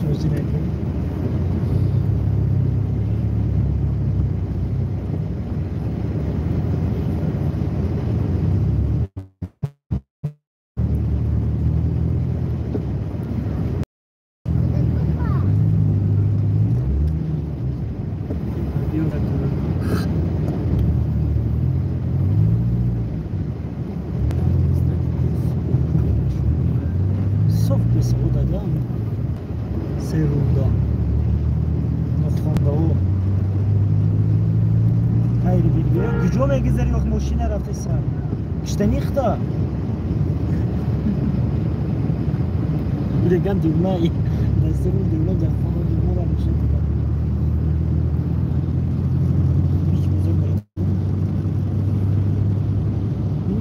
Мошина серуда нохондао хайри бигӯ куҷо мегузари вақт мошина рафтеса киштанихта биреган дивна дастуру дивна ҷахона дивнора мошина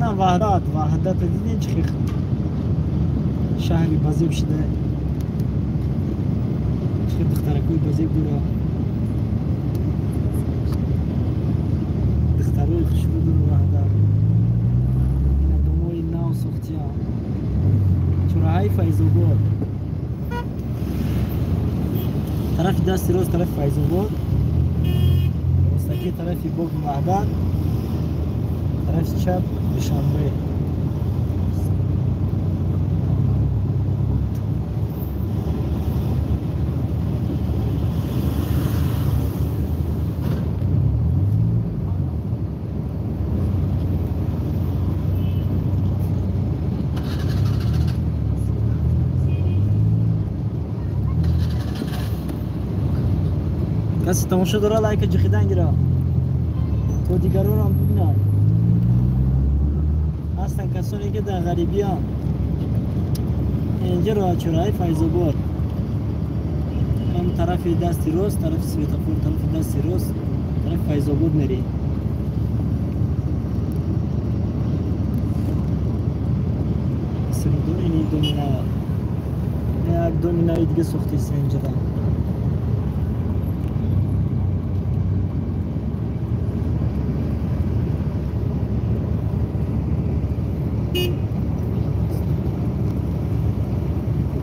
на Ваҳдат Ваҳдата дидем чӣ шаҳри базеб шуда чӣ духтаракои базеб дора духтарои хушрӯ дора Ваҳдат ина домои нав сохтиям чораҳаи Файзобод тарафи дасти рост тарафи Файзобод ростаки тарафи боғи Ваҳдат тарафи чап Душанбе. Касе тамошо дора лайка ҷихидан гира то дигаронам бибинанд. Ҳастанд касоне ки дар ғарибиям. Инҷа роҳчораи Файзобод ҳам тарафи дасти рост тарафи светофор тарафи дасти рост тарафи Файзобод мерӣ. Сирудор ини доминава як доминави дига сохтеста инҷада.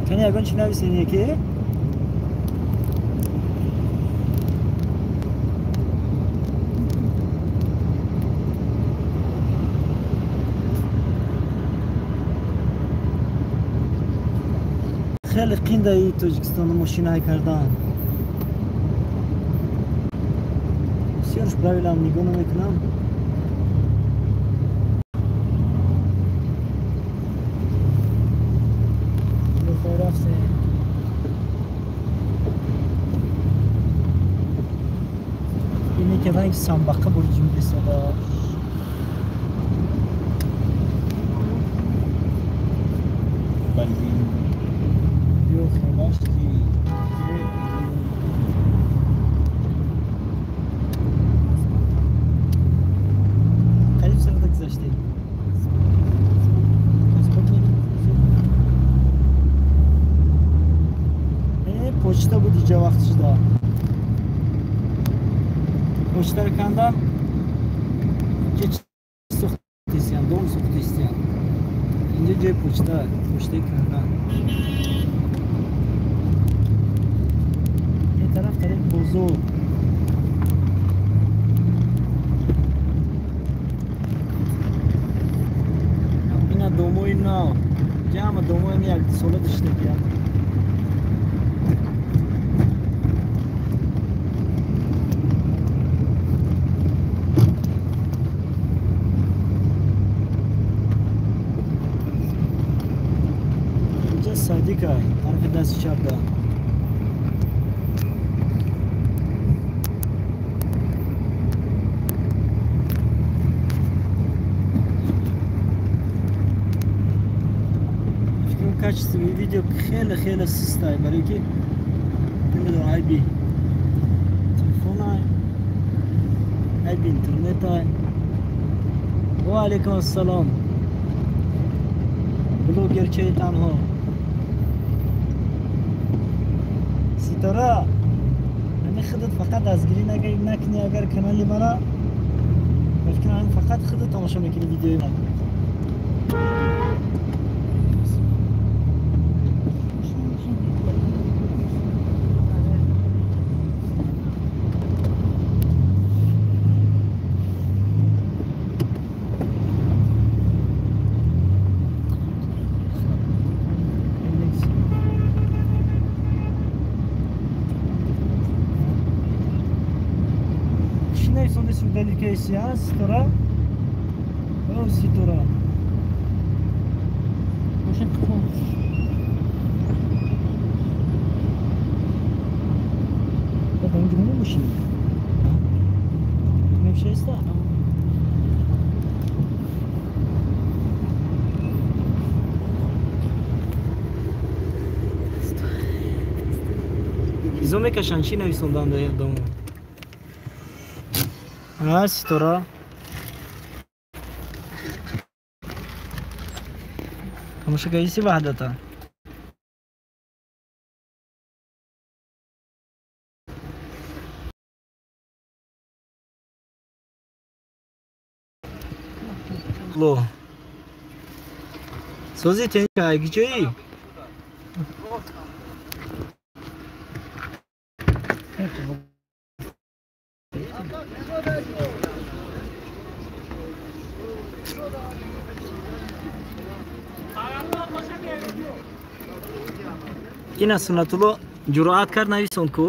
Кани ягон чи нависен яке? Хеле қиндаи Тоҷикистону мошинаҳай кардан. Бисёрш правилам нигоҳ намекунам. Ине ки ранг самбақа бурҷим бисода. Ё хелаш ки қариб сарда гузаштем. Почта буд иҷа вақт шуда. Почтаро кандам инҷа чи сохтесиян, дом сохтесиян. Инҷа ҷои почта, почтаи канда. Ин тараф тарафи бозор. Ина домои нав. Ҷамъ домои як сола доштагиян. Садика тарафи дасти чап да. Фикрам качествои видео хеле хеле сустай, барои ки намедонам айби телефонай, айби интернетай. Ва алайкум ассалом. Блогерчаи танҳо. Ситора, ҳамин худат фақат дастгирӣ накунӣ агар канали мара, фикр фақат худат тамошо мекунӣ видеои ман. Нависондаси удалить каси, а ситора? О, ситора. Мошин қифон. Баба, онҷо мо мошин. Мешаиста? Изо мекашанд, чӣ нависонданд домо? А, ситора. Тамошо кардиси Ваҳдата? Ло. Сози тенка гиҷои? Ина Суннатулло ҷуръат кард, нависон ку?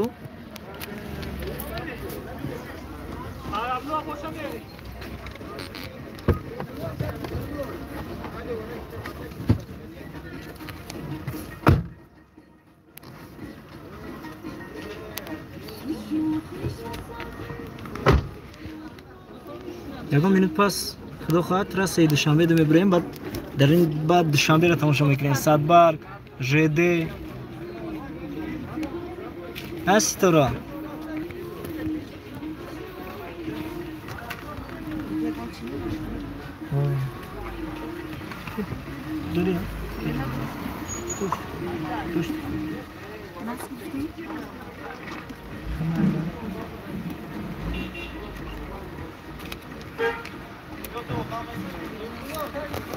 Ягон минут пас, худо хоҳад, трассаи Душанбе мебурем, баъд дар ин баъд Душанберо тамошо мекунем. Садбарг, ЖД. А, ситора. Дори. Туш.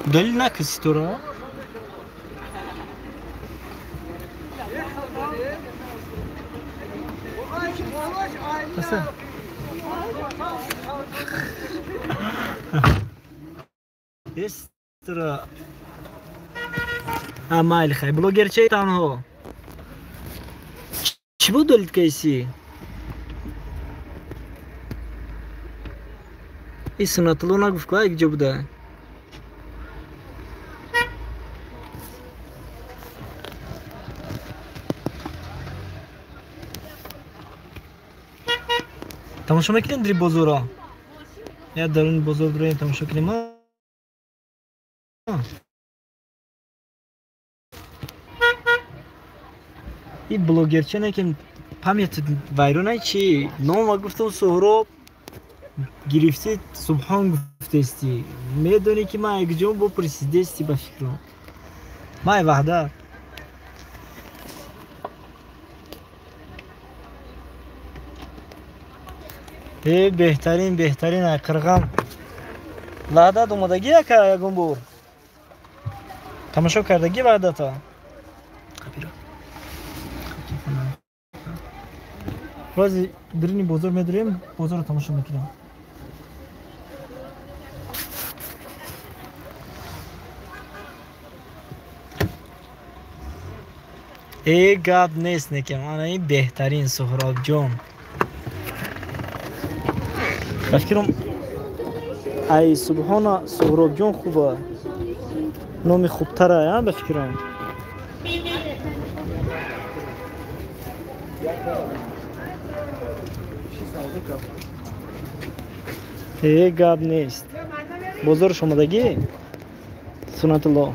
Далил накард ситора? Аса. Ситора. А, майли хай, блогерчаи танҳо. Чӣ буд далил кайси? И Суннатулло нагуфт ку, як ҷо буда? Тамошо мекунем дри бозорро? Я даруни бозор дуроем, тамошо кунем. И блогерча не ки память вайронай чи? Нома гуфтам Суҳроб, гирифти Субҳон гуфтести. Медонӣ ки ман якҷо бопурсидести ба фикрам. Май Ваҳдат. Э, беҳтарин, беҳтарин, ай қирғам. Ваҳдат омадагӣ яка ягон бор? Тамошо кардагӣ Ваҳдата? Баъзе дуруни бозор медурем, бозорро тамошо мекунем. Э, гап нест некем, ана ин беҳтарин Суҳробҷон. Ба фикрам ай Субҳона Суҳробҷон хуба. Номи хубтара, а, ба фикрам. Э, гап нест. Бозорш омадагӣ? Суннатулло.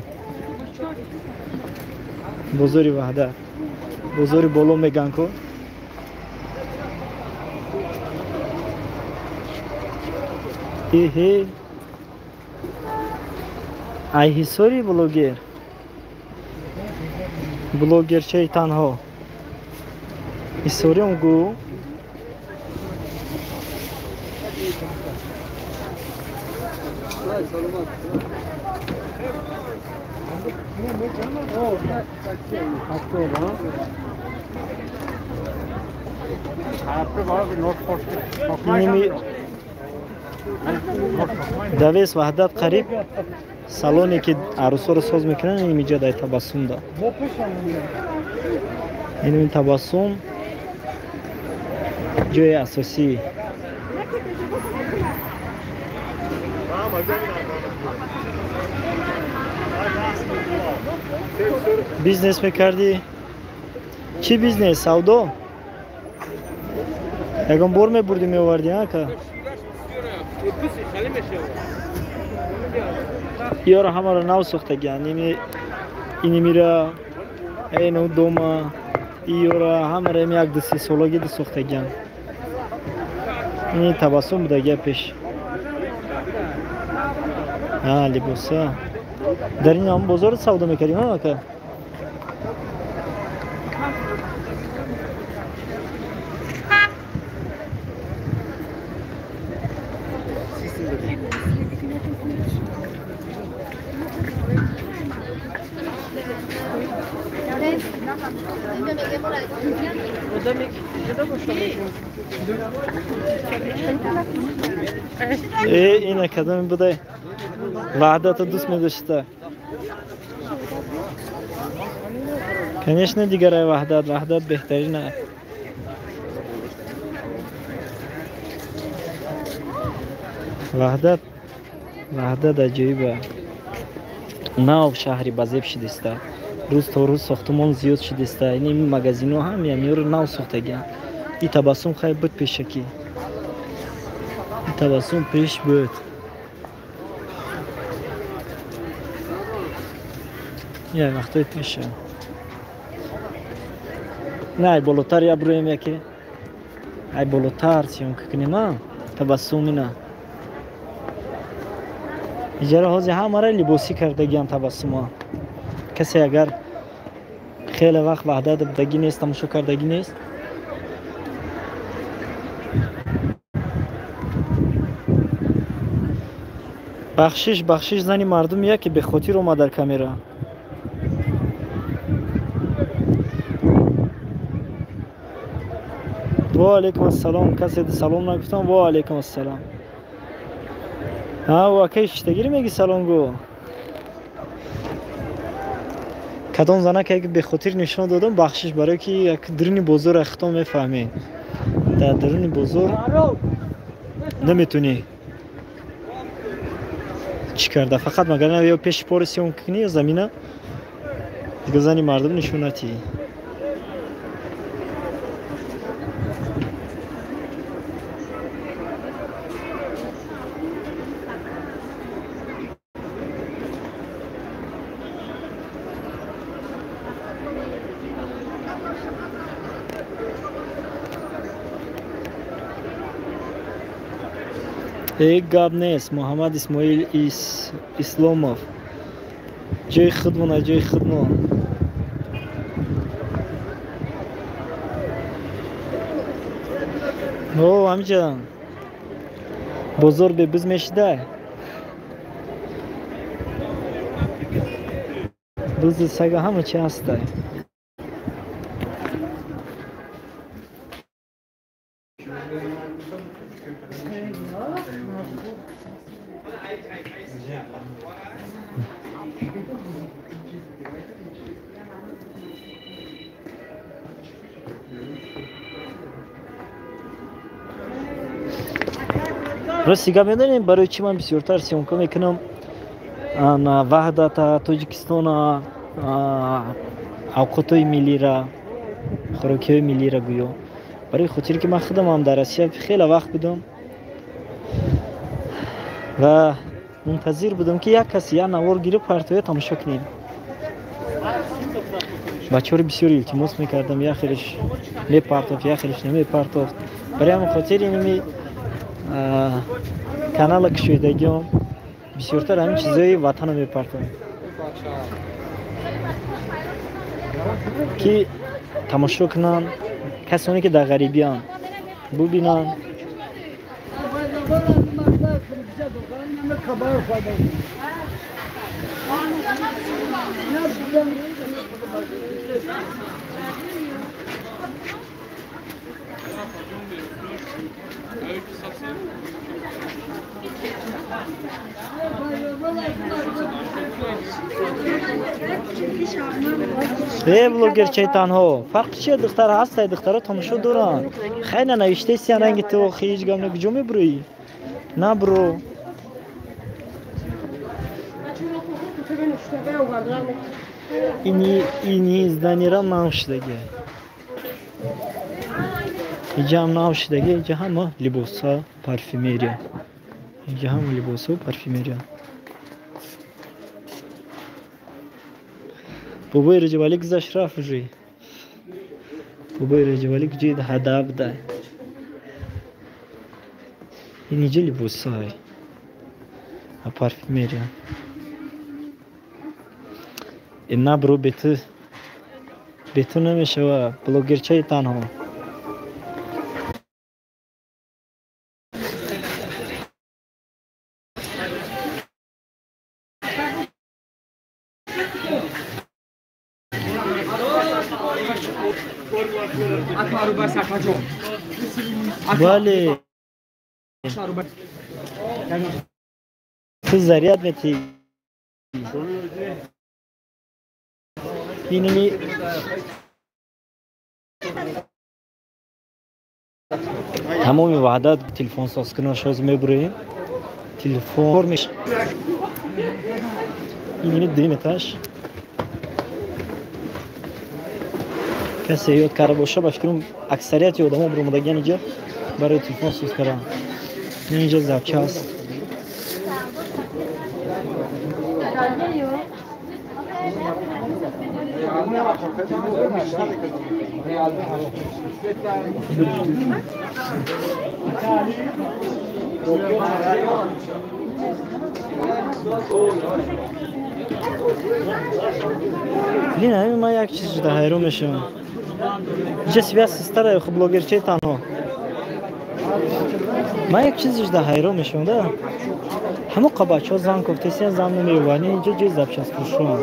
Бозори Ваҳдат. Бозори боло меган ку? Эҳе. Ай ҳисори блогер. Блогерчаи танҳо. Ҳисориам гу. Давес Ваҳдат қариб салоне ки арӯсҳоро соз мекунанд, инҷа дар Табассум да. Ин Табассум ҷои асосӣ. Бизнес мекардӣ? Чӣ бизнес? Савдо? Ягон бор мебурдӣ меовардӣ, ака? Ёро ҳамаро нав сохтагианд. Инимира, эну дома, иёра ҳамаро ими як ду се солагӣ сохтагианд. Ини Табассум будагия пеш. Либоса. Дар ин ҳам бозор савдо мекардем, ака? Ина кадоме будай? Ваҳдата дӯст медошта. Конечно, дигарай Ваҳдат, Ваҳдат беҳтарин. Ваҳдат, Ваҳдат аҷоиба. Нав шаҳри базеб шидиста. Рӯз то рӯз сохтумон зиёд шидиста. Ин магазинҳо ҳам ямиёро нав сохтагианд. И Табассум хай буд пешакӣ. И Табассум пеш буд. Я вақтои пеша. На, ай болотар я бруем яке. Ай болотар съёмка кунем, а? Табассум ина. Иҷара ҳозир ҳамаро либосӣ кардагиам Табассума. Касе агар хеле вақт Ваҳдат будагӣ нест, тамошо кардагӣ нест. Бахшиш, бахшиш зани мардум яке бехотир омад дар камера. Ва алейкум ассалом. Касе салом нагуфтам. Ва алейкум ассалом. Ва акай шиштагири меги салом гу. Кадом занаке ки бехотир нишон додам, бахшиш, барое ки як дуруни бозор хитом мефаҳмед. Дар дуруни бозор наметунӣ чӣ карда, фақат магар ё пеши пори съёмка кунӣ ё замина дига зани мардум нишон натиҳӣ. Гап нест. Муҳаммад Исмоил Исломов. Ҷои худмона, ҷои худмон. О, ҳамҷа бозор бебиз мешида. Бузи сага ҳама чи ҳастай. Рости гап медонем, барои чӣ ман бисёртар съёмка мекунам Ваҳдата, Тоҷикистона, авқотҳои миллира, хӯрокиҳои миллира гӯё. Барои хотире ки ман худамам дар Россия хеле вақт будам ва мунтазир будам ки як кас як навор гирифт партоя тамошо кунем. Бачаҳоро бисёр илтимос мекардам, як хелеш мепартофт, як хелеш намепартофт. Барои ҳамин хотир инми канала кушоидагиам бисёртар ҳамин чизҳои ватанро мепартоям ки тамошо кунанд касоне ки дар ғарибианд бубинанд. Э блогерчаи танҳо фарқи чия? Духтар ҳастай, духтаро тамошо доранд. Хай нанавиштаи сиян ранги ту, ҳеҷ гап не, куҷо мебурӯӣ? Набро. Ини зданира нав шидаги. Иҷа ҳам нав шидаги, иҷа ҳама либосҳо, парфюмерия. Иҷа ҳама либосҳо, парфюмерия. Бобои Раҷабалӣ гузашт рафт уже. Бобои Раҷабалӣ куҷои ҳада буда. Ин иҷа либосҳо, парфюмерия. На бро, бету намешава, блогерчаи танҳо. Бале, ту заряд метиҳӣ. Иними тамоми Ваҳдат телефонсозкунашоз мебуроем. Телефон меш. Иними дуюм этаж. Касе ёд карда боша, ба фикрам аксарияти одамо буромадагиан иҷа барои телефон соз кардан. Инҷа запчаст. Блин, ҳамин ман як чиз шуда ҳайрон мешавам. Инҷа связь стара блогерчаи танҳо. Ман як чиз шуда ҳайрон мешавам, да? Ҳамоқа бачаҳо зан кофтесиян, зан намеёбанд. Инҷа ҷои запчаст фурӯшон.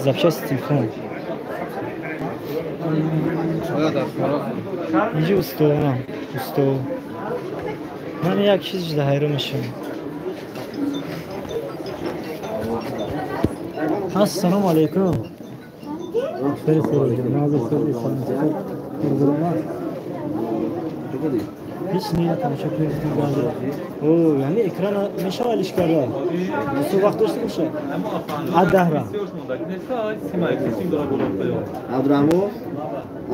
Запчасти телефон. Инҷа устовам, устов. Ман як чиз шуда ҳайрон мешавам. Ассалому алайкум. Ҳеҷ не тамошо кунед. О, яъне экрана мешава алиш карда. Бисёр вақт дошта боша. Адаҳра. Абрамо,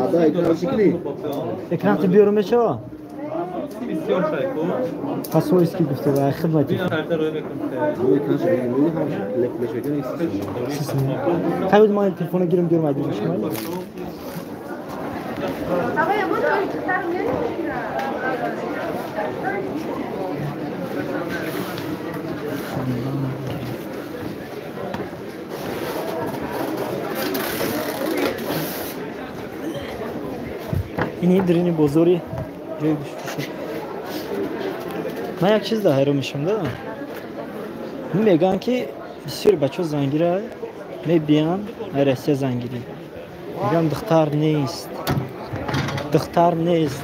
ада экран шикни. Экран ту биёру мешава? Посольский гуфта ва хидмати. Хайд ман телефона гирам биёрам айдим шумо. Ини дрини бозори ҷои гӯштфурӯшӣ. Ман як чиз да ҳайрон мешавам, да? Мегӯянд ки бисёри бачаҳо зангира мебиёнд, ай Россия зангирӣ. Мегӯянд духтар нест. Духтар нест.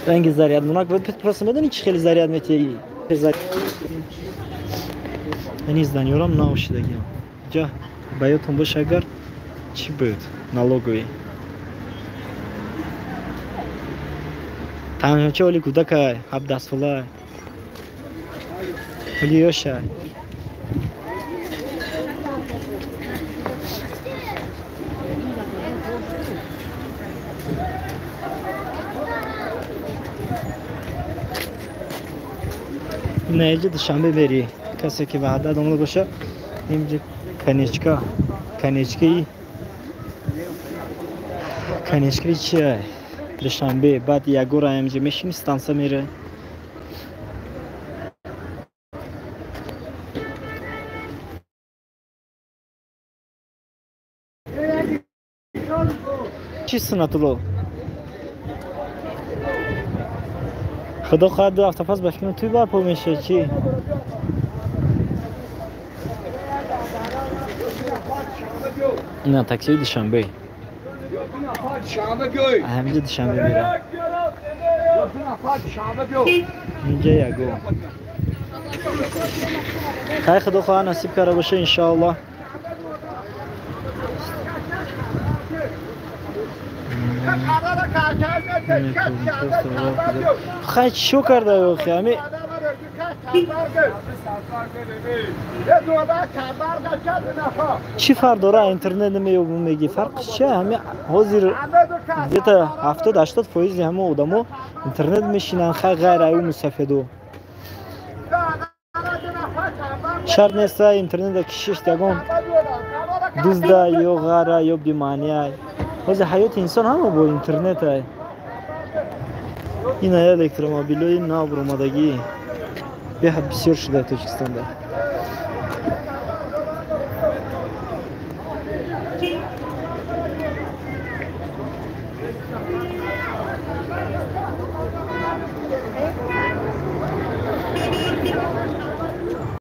Ранги заряд мунак просто медонӣ чӣ хеле заряд метиҳӣ? Ини зданиёрам нав шидагиам. Ҷа ба ёдтон боша агар чӣ буд налоговый. Танҳоча оли кӯдакай, 17 сола. Оли ёшай. Наиҷа Душанбе бери. Касе ки Ваҳдат омада боша, инҷа конечка, конечкаи чия? Душанбе, баъд ягора инҷа мешини станса мере. Чӣ Сунатулло? Худо хоҳад 2 ҳафта пас ба фикрам туй барпо мешавад чӣ? На таксии Душанбе. Ҳаминҷа Душанбе мерам. Инҷа ягон. Хай, худо хоҳа, насиб карда боша, иншоаллоҳ. Хай, чиё карда охи ами? Чӣ фарқ дора, интернет намеёбум меги, фарқи чи? Ҳами ҳозир где-то 70-80 фоизи ҳама одамо интернет мешинанд. Хай, ғайр аю мусафедо шарт неста интернета кишиш ягон дузда ё ғара ё бемаъния. Ҳозир ҳаёти инсон ҳама бо интернета. Ин ая электромобилҳои нав баромадагӣ беҳад бисёр шуда Тоҷикистонда.